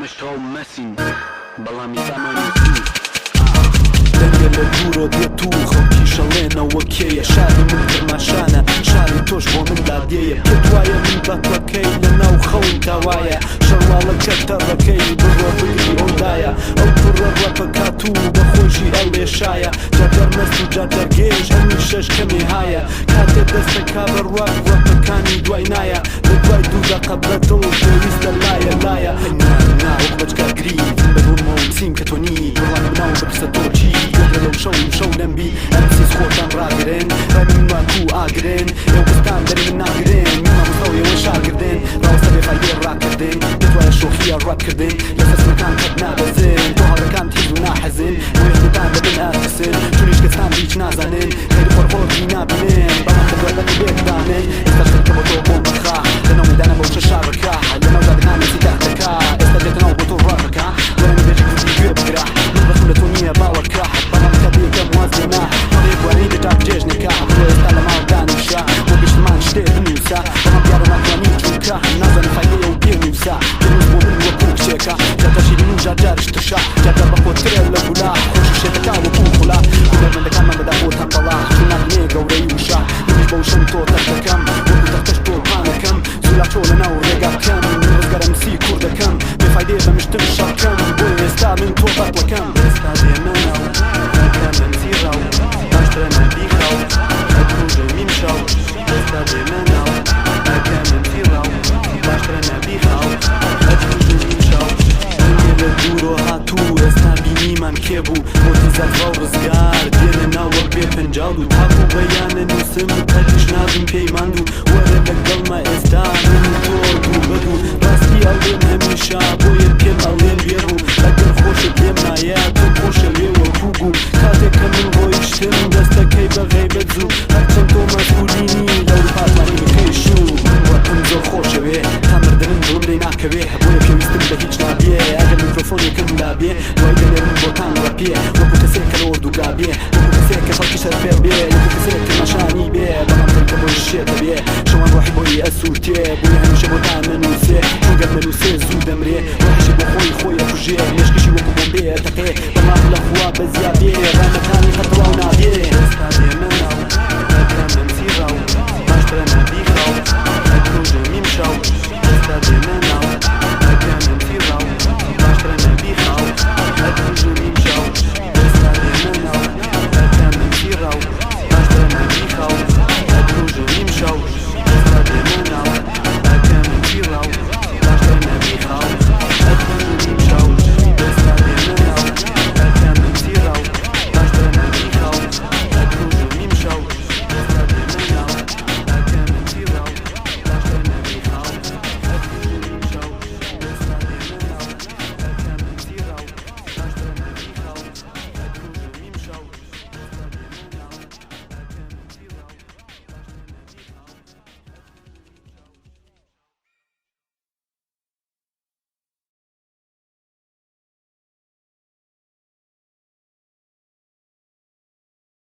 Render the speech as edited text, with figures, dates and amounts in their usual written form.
ئێمەش تەواو مەسین بەڵام ئیسامان نووسین. دەنگە لە دوورۆ دێت و خەڵکی شەڵێنەوە کێیە شاری من کرماشانە شاری تۆش بۆ من لادێیە پێت وایە من بەتڵەکەی لە ناو خەون تاوایە شەرواڵەکە تەڕەکەی بڕۆ بگری ئەودایە ئەو کوڕە ڕەپەکات و بە خۆشی ئەڵێشایە جارجار مەست و جارجار گێژ هەمیشەش کەمێ هایە کاتێ دەستەکا بە ڕەپ ڕەپەکانی دوای نایە لە دوای دوو دەقە بە دڵ پێویستە لایە لایە نا نا وەک بەچکە گریت بە دڵمەوە نووسیم کە تۆ نیت وەڵامی مناڵ بپرسە تۆ چی گوێگرە لەو شەو شەو نەمبی ئەمسیس خۆتان ڕاگرن ڕای من واکوو ئاگرن ئێوە بستان دەری من ناگرن من مامۆستا و ئێوە شاگردن ڕاوەستە بێ فایدەیە ڕاکردن پێت وایە شۆخییە ڕەتکردن لەسەر سنەکان قەت نابەزن تۆ هاوڕێکانت هیچ و ناحەزن بۆیە خۆتان دەبن ئەترسن چونیش کەستان هیچ نازانن خەیری خۆرخۆرجی نابینن بەڵام کە دوای بەتی بێکدانن ئێستاش خەریکە بۆ تۆ بۆم بەخا لەناو مەیدانە بەو شە شاڕەکە لەناو جادەکان مەسی تەختەکە ئێستا دێتە ناو بۆ تۆ ڕاڕەکە گۆرانی بێژی کوردی گوێ بگرە من ڕقم لە تۆ نییە باوەڕکە بەڵام کە بێکەم واز لێنا هەڵەیە گۆرانی دەکات جێژنێکە بڕۆ ئێستا لە ماڵ دانیشە بۆ گشتمان شتێ بنووسە بەڵام دیارە ناتوانی چونکە نازانی فایدەیە و پێنووسە پێنووس بۆ من وەکوو کچێکە جارجار شیرین و جارجاریش ترشە جارجار بەقوەتترە لە گولا خۆشی شێتەکە وەکوو خولا هونەرمەندەکانمان بەدا بۆ تەمبەڵا چون نابینێ گەورەی وشە منیش بە وشەم تۆ تەختەکەم وەکوو تەختەش تۆ پانەکەم زوو لاچۆ لە ناو ڕێگا بکەم من ڕزگارە مسی کوڕ دەکەم بێ فایدەیە بە مشتم شەڕکەم بۆیە ئێستا من تۆ بەتڵەکەم ئێستا دێمە ناو ئەکەم ئەمسی ڕاو باشترە نەبی خاو ئەکوژم میمشاو ئێستا دێمە ناو ئەکەم ئەمسی ڕاو باشترە نەبی خاو ئەکوژم میمشاو دەنگێ لە دوورۆ هاتوو ئێستا بینیمان کێ بوو مۆتی زەغڕە و ڕزگار دێنە ناو وەک بێ پەنجاو دوو تاکوو بەیانە نووسم قەتیش نابم پێی ماندوو وەرە لەگەڵمە ئێستا من و تۆ دوو بە دوو ڕاستی ئەڵێم هەمیشە بۆیە پێم ئەڵێن بێڕوو ئەگەر خۆشت لێم نایە تۆم خۆشەوێ وەکوو گوو کاتێک کە من ڕۆیشتم دەستەکەی بە غەیبەت زوو هەرچەند تۆ مەسئولی نی لە ئەوروپا توانی بکەی شوو من ڕەپم زۆر خۆشەوێ تا مردنم دڵم لێی ناکەوێ بۆیە پێویستم بە هیچ نابێ ئەگەر میکرۆفۆنێکم لابێ دوای دەنێرم بۆتان ڕەپێ وەکو کەسێک کە لە ئۆردوگا بێ وەکو کەسێک کە خەڵکی سەرفێڵ بێ وەکو کەسێک کرماشانی بێ بەڵام خەریکە بۆی شێت ئەبێ شەوان ڕۆحی بۆی ئەسووتێ بۆیە هەمیشە بۆتان ئەنووسێ چون گەر نەنووسێ زوو دەمرێ ڕۆحیشی بۆ خۆی خۆی ئەکوژێ مێشکیشی وەکو بۆمبێ ئەتەقێ بەڵام لە خوا بەزیا بێ ڕامەکان.